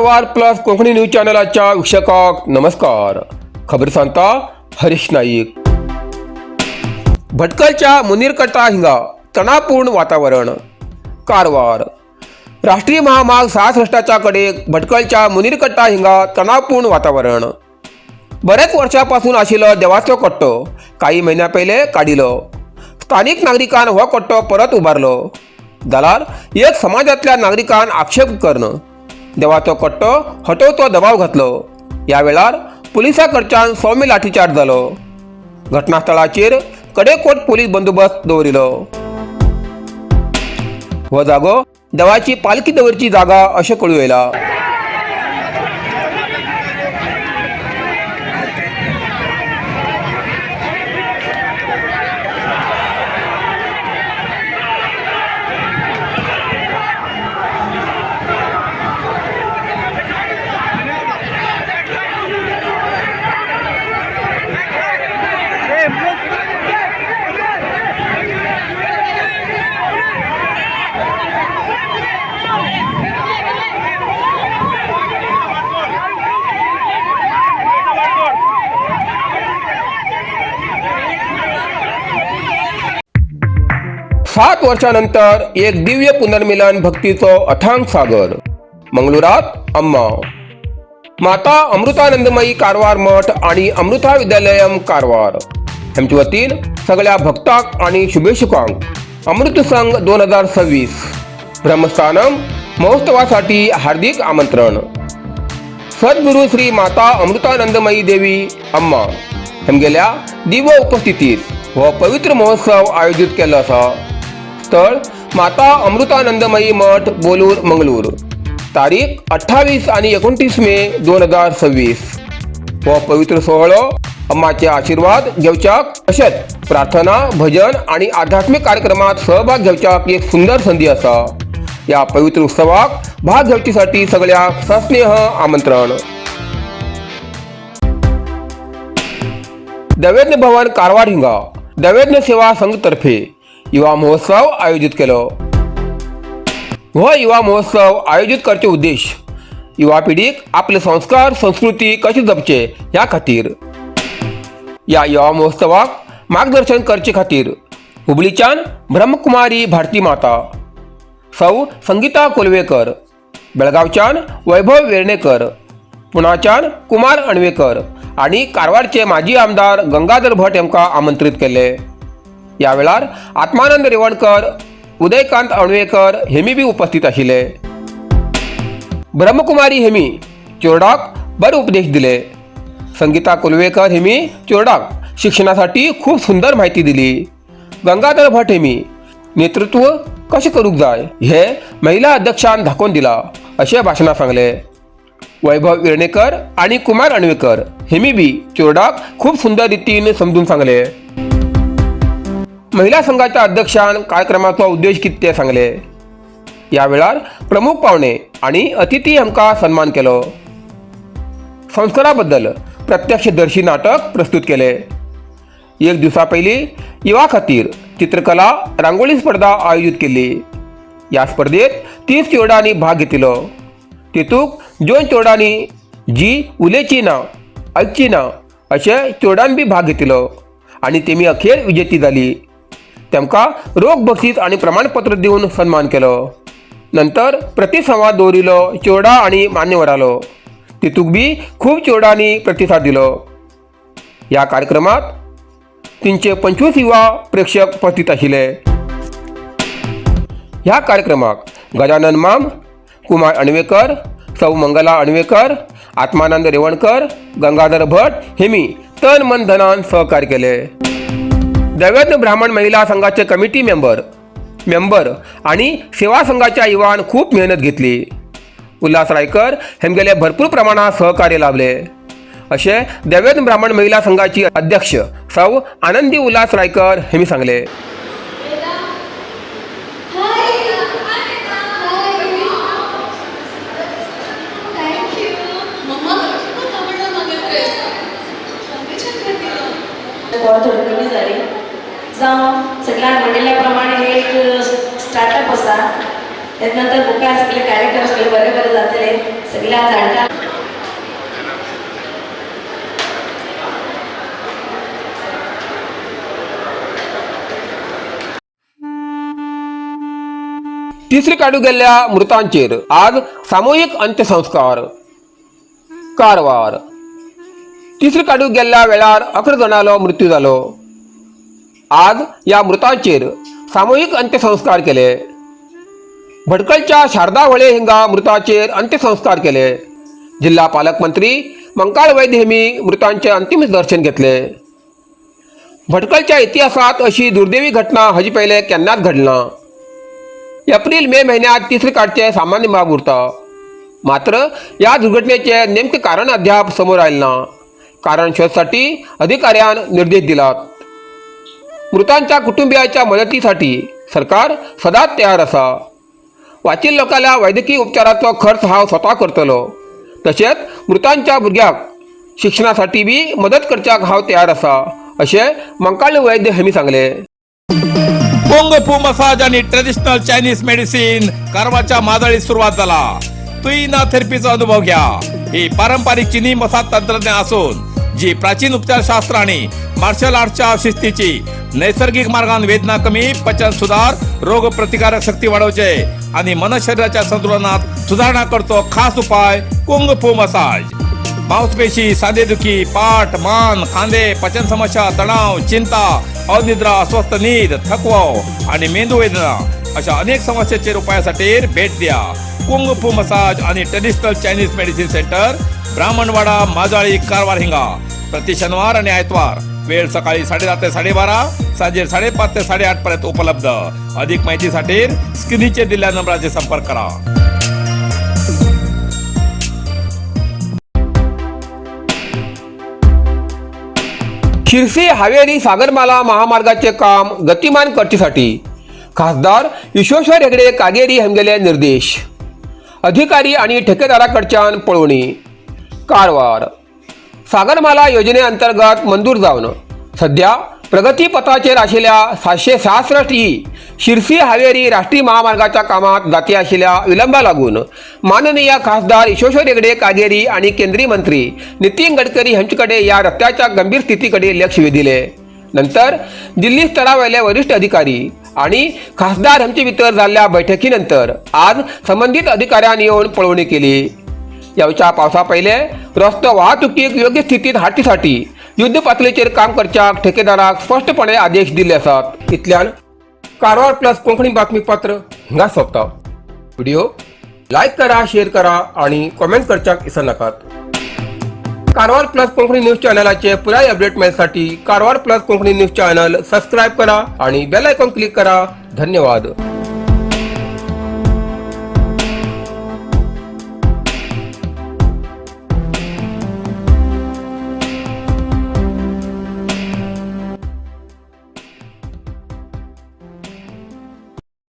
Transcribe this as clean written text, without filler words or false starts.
Karwar plus Konkani news चॅनलाच्या वीक्षकांक नमस्कार. खबर सांगता हरीश नाईक. भटकलच्या मुनीरकट्टा हिंगा तणावपूर्ण वातावरण. कारवार राष्ट्रीय महामार्ग 66च्या कडेक भटकलच्या मुनीरकट्टा हिंगा तणावपूर्ण वातावरण. बऱ्याच वर्षापासून आशिल्लो देवाचो कट्टो काही म्हयन्या पयले काडिलो. स्थानीक नागरिकान हो कट्टो परत उबारलो जाल्यार एक समाजांतल्या नागरिकान आक्षेप करून देवाचो कट्टो हटोवचो दबाव घातलो. ह्या वेळार पुलिसां कडच्यान सौम्य लाठीचार्ज जालो. घटनास्थळाचेर कडेकोट पोलीस बंदोबस्त दवरिलो. हो जागो देवाची पालखी दवरची जागा अशें कळूं येयला. 7 वर्षानंतर एक दिव्य पुनर्मिलन भक्तीचो अथांग सागर. मंगळुरात अम्मा माता अमृतानंदमयी कारवार मठ आणि अमृता विद्यालयम कारवार हेमचे वतीन सगळ्या भक्तांक आणि शुभेच्छुकांक अमृतसंघ 2026 ब्रह्मस्थानम महोत्सवासाठी हार्दिक आमंत्रण. सद्गुरु श्री माता अमृतानंदमयी देवी अम्मा हेमगेल्या दिव्य उपस्थितीत हो पवित्र महोत्सव आयोजित केल्लो आसा. स्थळ माता अमृतानंदमयी मठ, बोलूर, मंगळूर. तारीख 28 आणि 29 मे 2026. हो पवित्र सोहळो अम्माचे आशीर्वाद घेवच्याक तशेंच प्रार्थना, भजन आणि आध्यात्मिक कार्यक्रमात सहभाग घेवच्याक एक सुंदर संधी आसा. या पवित्र उत्सवाक भाग घेवचेसाठी सगळ्यांक सस्नेह आमंत्रण. दैवज्ञ भवन कारवार हिंगा दैवज्ञ सेवा संघ तर्फे युवा महोत्सव आयोजित केलो. हो युवा महोत्सव आयोजित करचे उद्देश युवा पिढीक आपले संस्कार, संस्कृती कशी जपचे ह्या खातीर. या युवा महोत्सवाक मार्गदर्शन करचे खातीर हुबळीच्यान ब्रह्मकुमारी भारती माता सौ संगीता कोलवेकर, बेळगावच्यान वैभव वेर्णेकर, पुण्याच्यान कुमार अणवेकर आणि कारवारचे माजी आमदार गंगाधर भट यांका आमंत्रित केले. या वेळार आत्मानंद रेवणकर, उदयकांत अणवेकर हेमी बी उपस्थित आशिल्ले. ब्रह्मकुमारी हेमी चोरडाक बरे उपदेश दिले. संगीता कोलवेकर हेमी चोरडाक शिक्षणासाठी खूप सुंदर माहिती दिली. गंगाधर भट हेमी नेतृत्व कशें करूंक जाय हे महिला अध्यक्षान दाखोवन दिला अशें भाशणां सांगले. वैभव वेर्णेकर आणि कुमार अणवेकर हेमी बी चोरडाक खूप सुंदर रितीन समजून सांगले. महिला संघाच्या अध्यक्षान कार्यक्रमाचो उद्देश कितें ते सांगले. ह्या वेळार प्रमुख पावणे आणि अतिथी हांकां सन्मान केलो. संस्कारा बद्दल प्रत्यक्षदर्शी नाटक प्रस्तुत केले. एक दिवसा पयलीं युवा खातीर चित्रकला, रांगोळी स्पर्धा आयोजीत केल्ली. ह्या स्पर्धेत 30 चेरडांनी भाग घेतिल्लो. तेतूंक दोन चेरडांनी जी उलयची ना, आयकची ना अशे चेरडान बी भाग घेतिल्लो आनी तेमी अखेर विजेती जाली. तेमकां रोख बक्षीस आनी प्रमाणपत्र दिवन सन्मान केलो. नंतर प्रतिसंवाद दवरिलो चेरडा आनी मान्यवरालो. तितूंक बी खूब चेरडांनी प्रतिसाद दिलो. ह्या कार्यक्रमात 325 युवा प्रेक्षक उपस्थित आशिल्ले. ह्या कार्यक्रमाक गजानन माम, कुमार अणवेकर, सौ मंगला अणवेकर, आत्मानंद रेवणकर, गंगाधर भट हेमी तन मन धनान सहकार्य केले. दैवज्ञ ब्राह्मण महिला संघाचे कमिटी मेंबर मेंबर आणि सेवा संघाच्या युवान खूप मेहनत घेतली. उल्हास रायकर हेमगेले भरपूर प्रमाणात सहकार्य लाभले असे दैवज्ञ ब्राह्मण महिला संघाची अध्यक्ष सौ आनंदी उल्हास रायकर हेमी सांगले. हाय हाय, thank you. मम्मा, खूप आवडला माझा ड्रेस. छान घातलेला. कॉल थोडी कमी जाली. जावं, सगळ्यांक म्हणिल्ल्या प्रमाणे हे एक स्टार्टअप आसा. तेज नंतर मुखार सगळे कार्यक्रम सगळे बरे बरे जातले सगळ्या जाणटा. तिसरी काडू गेल्ल्या मृतांचेर आज सामुहीक अंत्यसंस्कार. कारवार तिसरी काडू गेल्ल्या वेळार 11 जाणांलो मृत्यू जालो. आज ह्या मृतांचेर सामुहीक अंत्यसंस्कार केले. भटकळच्या शारदा होळे हिंगा मृताचेर अंत्यसंस्कार केले. जिल्हा पालकमंत्री मंकाळ वैद्य हेमी मृतांचे अंतिम दर्शन घेतले. भटकळच्या इतिहासात अशी दुर्दैवी घटना हाजे पयले केन्नाच घडना. एप्रिल मे म्हयन्यात तिसरे काडचे सामान्य माग उरता. मात्र या दुर्घटनेचे नेमके कारण अद्याप समोर आयले ना. कारण शोधसाठी अधिकाऱ्यान निर्देश दिलात. मृतांच्या कुटुंबियाच्या मदतीसाठी सरकार सदांच तयार आसा. वाचिल लोकांल्या वैद्यकीय उपचाराचो खर्च हांव स्वता करतलो. तशेंच मृतांच्या भुरग्यांक शिक्षणासाठी बी मदत करच्याक हांव तयार आसा अशें मंकाळ वैद्य हेमी सांगले. कुंग फू मसाज आणि ट्रेडिशनल चायनीज मेडिसिन कारवारच्या मादळीत सुरुवात झाला. तुईना थेरपीचा अनुभव घ्या. ही पारंपरिक चिनी मसाज तंत्रज्ञान असून जी प्राचीन उपचारशास्त्र आणि मार्शल आर्टच्या शिस्तीची नैसर्गिक मार्गान वेदना कमी, पचन सुधार, रोग प्रतिकारक शक्ती वाढवचे आणि मन शरीराच्या संतुलनात सुधारणा करतो खास उपाय कुंग फू मसाज. मांसपेशी, सांधेदुखी, पाठ, मान, खांदे, पचन समस्या, तणाव, चिंता, अनिद्रा, अस्वस्थ नीद, थकवा आणि मेंदू वेदना अशा अनेक समस्यांचे उपायासाठी भेट द्या कुंग फू मसाज आणि traditional Chinese medicine centre, Brahmanwada, Majali, Karwar हिंगा. प्रति शनिवार आणि आयतवार वेळ सकाळी 10:30 ते 12:30, सांजे 5:30 ते 8:30 पर्यंत उपलब्ध. अधिक माहितीसाठी स्क्रीनचे दिलेल्या नंबराचे संपर्क करा. शिरसी हावेरी सागरमाला महामार्गाचे काम गतिमान करचेसाठी खासदार विश्वेश्वर हेगडे कागेरी हांगेले निर्देश. अधिकारी आणि ठेकेदाराकडच्यान पळोवणी. कारवार सागरमाला योजने अंतर्गत मंजूर जावन सध्या प्रगतीपथाचेर आशिल्ल्या 766 ई शिरसी हावेरी राष्ट्रीय महामार्गाच्या कामात जाती आशिल्ल्या विलंबा लागून माननीय खासदार विश्वेश्वर हेगडे कागेरी आणि केंद्रीय मंत्री नितीन गडकरी हांचे कडेन ह्या रस्त्याच्या गंभीर स्थिती कडेन लक्ष वेधिले. नंतर दिल्ली स्तरावयले वरिष्ठ अधिकारी आणि खासदार हांचे भितर जाल्ल्या बैठकीनंतर आज संबंधित अधिकाऱ्यांनी येवन पळोवणी केली. येवच्या पावसा पयले रस्तो वाहतुकीक योग्य स्थितीत हाडचे युद्ध पातळीचेर काम करच्याक ठेकेदाराक स्पश्टपणे आदेश दिल्ले आसात. इतल्यान कारवार प्लस कोंकणी बातमीपत्र हांगा सोंपता. व्हिडिओ लायक करा, शेअर करा आणि कॉमेंट करच्याक विसरनाकात. कारवार प्लस कोंकणी न्यूज चॅनलाचे पुराय अपडेट मेळसाठी Karwar plus Konkani news channel subscribe करा आणि बेल आयकॉन क्लिक करा. धन्यवाद.